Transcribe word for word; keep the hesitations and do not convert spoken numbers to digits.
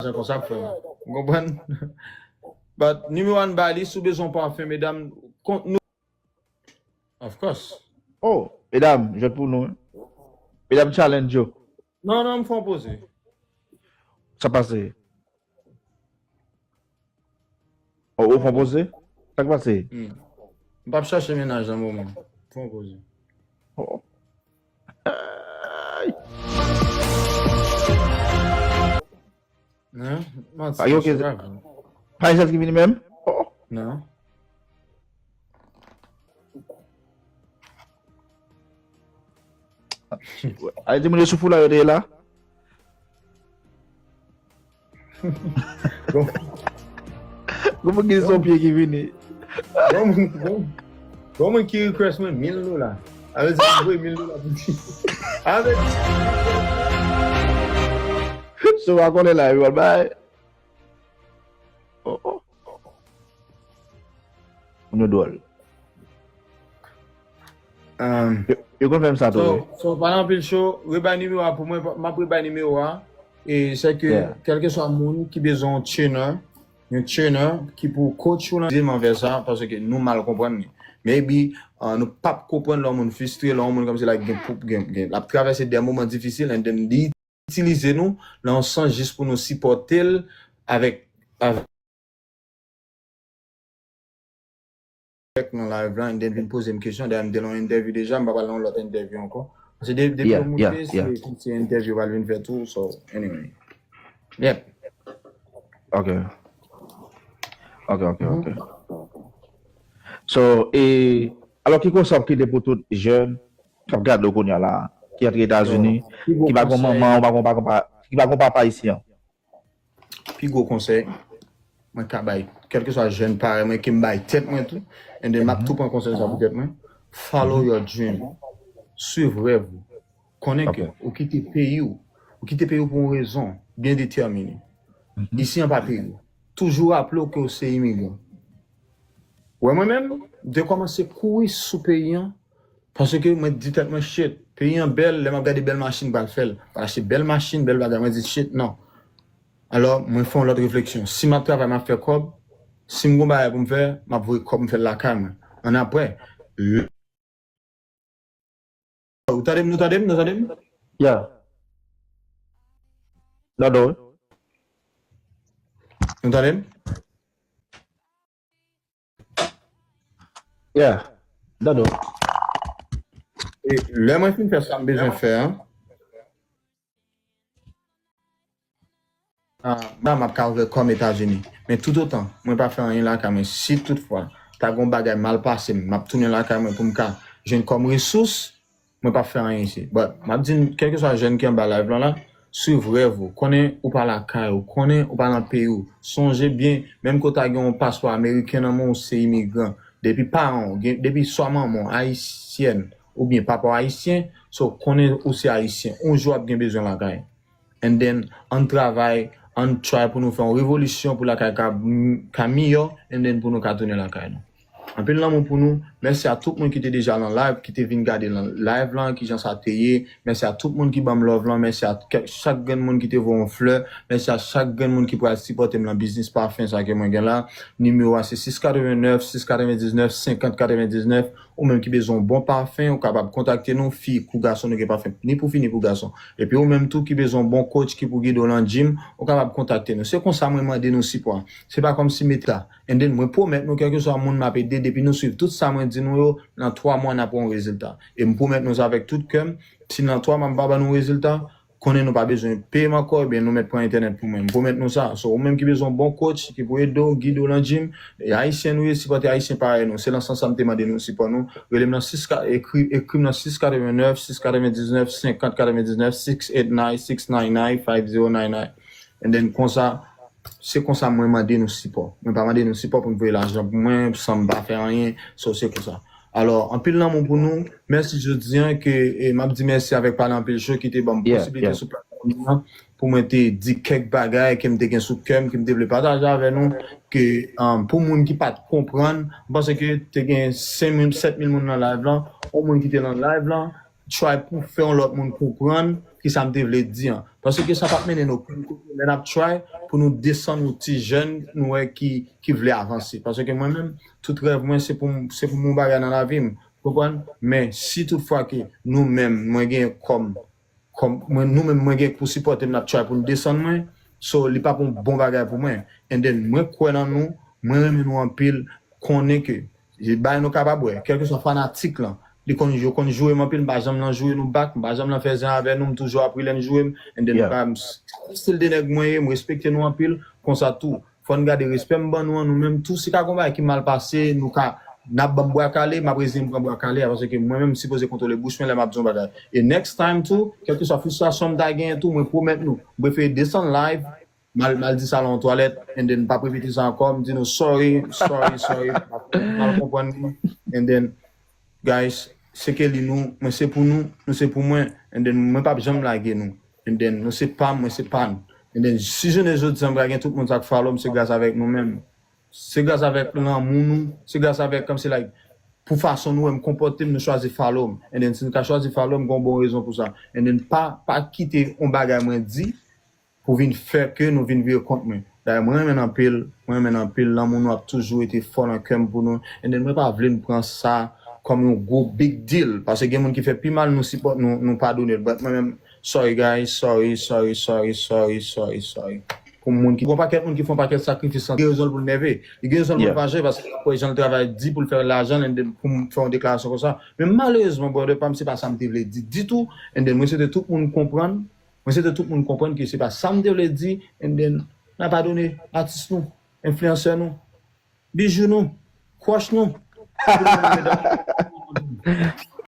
lajan konsa, frè m. Ou konprann? But nimewo a n ba li, si w bezwen yon pafen, medam, kont nou. Of course. Oh, medam, jwèt pou nou. Medam challenge yo. Non, non, m fè yon poze. Sa pase? Oh, ou fè yon poze? Sa k pase? Hmm. M p ap chache mennaj nan moman. Fè yon poze. Oh. Nan, manti. Pa gen sèl ki vini menm? Oh. Nan. Ay, di moun yo sou foula yo te ye la. Gon moun ki son pye ki vini. Gon moun ki request mwen mil dola. Avè di mwen voye mil dola pou li. Avè di. So, w a konnen la, yo al bay. Oh, oh. Moun yo dwòl. Yo konn fè m sa tou, wi. So, pa nan anpil cho, rebay nimewo a pou mwen, m ap rebay nimewo a. E se ke, kèlkeswa moun ki bezwen yon trainer, yon trainer ki pou coach ou nan dizèm anvè sa, paske nou mal konprann li. Maybe, uh, nou p ap konprann lè yon moun fristre, lè yon moun kòmsi like gen, gen, gen, l ap travèse de moman difisil, and then li itilize nou nan yon sans jis pou nou sipòte l avèk, avèk nan live la, and then vin poze m kesyon. Dayè, m te nan yon entèvyou deja, m pa pral nan yon lòt entèvyou ankò. Paske depi yo moute, se kòmsi entèvyou pral vin fèt tou, so, anyway. Yep. Ok. Ok, ok, ok. So, e, alò ki konsèy w ap kite pou tout jèn k ap gade w kounye a la, ki antre Etazini, ki pa gon manman, ou pa gon papa, ki pa gon papa isi an? Pi gwo konsèy mwen ka bay, kèlkeswa jèn parèy mwen, ke m bay tèt mwen tou, and then m ap tou pran konsèy sa pou tèt mwen. Follow your dream. Swiv rèv ou. Konnen ke ou kite peyi w, ou kite peyi w pou yon rezon byen detèmine. Isi an pa peyi w. Toujou raple w ke w se imigran. Ou wè mwen menm, m te kòmanse kouri sou peyi an, paske mwen di tèt mwen, shit, peyi an bèl, lè m ap gade bèl machin, m pral fè l. M pral achte bèl machin, bèl bagay, mwen di, shit, non. Alò, mwen fè yon lòt refleksyon. Si m ap travay, m ap fè kòb, si m gon bagay pou m fè, m ap voye kòb m fè l lakay mwen. Annapre, lè Ou tande m, nou tande m, nou tande m? Yeah. Dado. Nou tande m? Yeah. Dado. E lè mwen fin fè sa m bezwen fè an, ah, m ap ka ouvè kò m Etazini. Men toutotan mwen pa fè anyen lakay mwen, si toutfwa ta gon bagay mal pase m, m ap tounen lakay mwen pou m ka jwenn kòm resous, mwen p ap fè anyen isi. But, m ap di n, kèlkeswa jèn ki anba live lan la, swiv rèv ou. Konnen ou pa lakay ou, konnen ou pa nan peyi w. Sonje byen, menm ke w ta gen yon paspò ameriken nan men w, ou se imigran. Depi paran w, gen, depi swa manman w ayisyèn oubyen papa w ayisyen, so konnen ou se ayisyen. Yon jou w ap gen bezwen lakay. And then, ann travay, ann try pou nou fè yon revolisyon pou lakay ka, ka miyò, and then pou nou ka tounen lakay nou. Anpil lanmou pou nou. Mèsi a tout moun ki te deja lan live, ki te vin gade lan live lan, kijan sa te ye. Mèsi a tout moun ki ban m love lan. Mèsi a kèk, chak grenn moun ki te voye yon flè. Mèsi a chak grenn moun ki pral sipòte m lan biznis pafen sa ke mwen gen la. Nimewo a se sis katrevennnèf, sis katrevendiznèf, senkant katrevendiznèf. Ou menm ki bezwen yon bon pafen, ou kapab kontakte nou, fi kou gason, nou gen pafen ni pou fi ni pou gason. Epi ou menm tou ki bezwen yon bon coach ki pou gide w lan gym, ou kapab kontakte nou. Se konsa mwen mande nou sipò. Se pa kòmsi meta. And then mwen pwomèt nou, kèlkeswa moun m ap ede, depi nou swiv tout sa mwen di nou yo, nan twa mwa n ap wè yon rezilta. E m pwomèt nou sa avèk tout kè m, si nan twa mwa m pa ban nou rezilta, konnen nou pa bezwen peye m ankò, ebyen nou mèt pran entènèt pou mwen. M pwomèt nou sa. So, ou menm ki bezwen yon bon coach, ki pou ede w, gide w lan gym, e ayisyen nou ye, sipòte ayisyen parèy nou. Se lan sans sa m te mande nou sipò nou. Rele m nan sis ka, ekri, ekri m nan sis katrevennnèf, sis katrevendiznèf, senkant katrevendiznèf, six eight nine, six nine nine, five zero nine nine. And then konsa, se konsa mwen mande nou sipò. Mwen pa mande nou sipò pou n voye lajan pou mwen, san m pa fè anyen. So, se konsa. Alò, anpil lanmou pou nou. Mèsi jodi an ke, e, m ap di mèsi avèk Pale Anpil Show ki te ban m posiblite sou platfòm nan pou mwen te di kèk bagay ke m te gen sou kè m, ke m te vle pataje avè nou, ke, um, pou moun ki pa t konprann, m panse ke te gen senk mil, sèt mil moun nan live lan, yon moun ki te lan live lan, try pou fè yon lòt moun konprann, ki sa m te vle di an. Paske sa p ap mennen n okenn kote lè n ap try pou nou desann yon ti jèn nou wè ki, ki vle avanse. Paske mwen menm, tout rèv mwen, se pou m, se pou m yon bagay nan lavi m. Konprann? Men si tout fwa ke nou menm, mwen gen kòm, kòm mwen, nou menm, mwen gen pou sipòte m, n ap try pou n desann mwen, so li p ap yon bon bagay pou mwen. And then, mwen kwè nan nou, mwen renmen nou anpil, konnen ke e bagay nou kapab wè, kèlkeswa fanatik lan, li konn, yo konn joure m anpil, m pa janm lan joure nou back, m pa janm lan fè zen avè nou, m toujou ap ri lè n joure m, and then Yeah. pa, m, stil de nèg mwen ye, m respekte nou anpil, konsa tou, fò n gade respè m ban nou an, nou menm tou, si ka gon bagay ki mal pase, nou ka, n ap ban m bwa kale, m ap reziye m pran bwa kale a, paske mwen menm m sipoze kontwole bouch mwen lè m ap di yon bagay. E next time tou, kèlkeswa fristrasyon m ta genyen tou, mwen pwomèt nou, m prefere desann live, m al, m al di sa nan yon twalèt, and then m p ap repete sa ankò, m di nou sorry, sorry, sorry, mal konprann nou, and then, guys, se ke li nou, mwen se pou nou, nou se pou mwen, and then mwen p ap janm lage nou, and then nou se pa m, mwen se pa n, and then si jounen jodi a m pral gen tout moun sa k follow m, se gras avèk nou menm, se gras avèk lanmou nou, se gras avèk kòmsi like, pou fason nou wè m konpòte m, nou chwazi follow m, and then si nou ka chwazi follow m, gen yon bon rezon pou sa, and then pa, pa kite yon bagay mwen di, pou vin fè ke nou vin vire kont mwen. Dayè, mwen renmen n anpil, mwen renmen n anpil, lanmou nou ap toujou rete fò nan kè m pou nou. And then mwen pa vle n pran sa kòm yon gwo big deal, paske gen moun ki fè pi mal, nou sipòt, nou, nou padone l. But mwen menm, sorry guys, sorry, sorry, sorry, sorry, sorry, sorry. Pou moun ki, gon pakèt moun ki fè yon pakèt sakrifis, li gen rezon l pou l nève. Li gen rezon l pou l Yeah. fache, paske l ap wè jan l travay di pou l fè lajan, and then pou m fè yon deklarasyon konsa. Men malerezman, brother pa m, se pa sa m te vle di ditou. And then mwen swete tout moun konprann, mwen swete tout moun konprann ke se pa sa m te vle di, and then n a padone atis nou, enfliyansè nou, bijou nou, crush nou.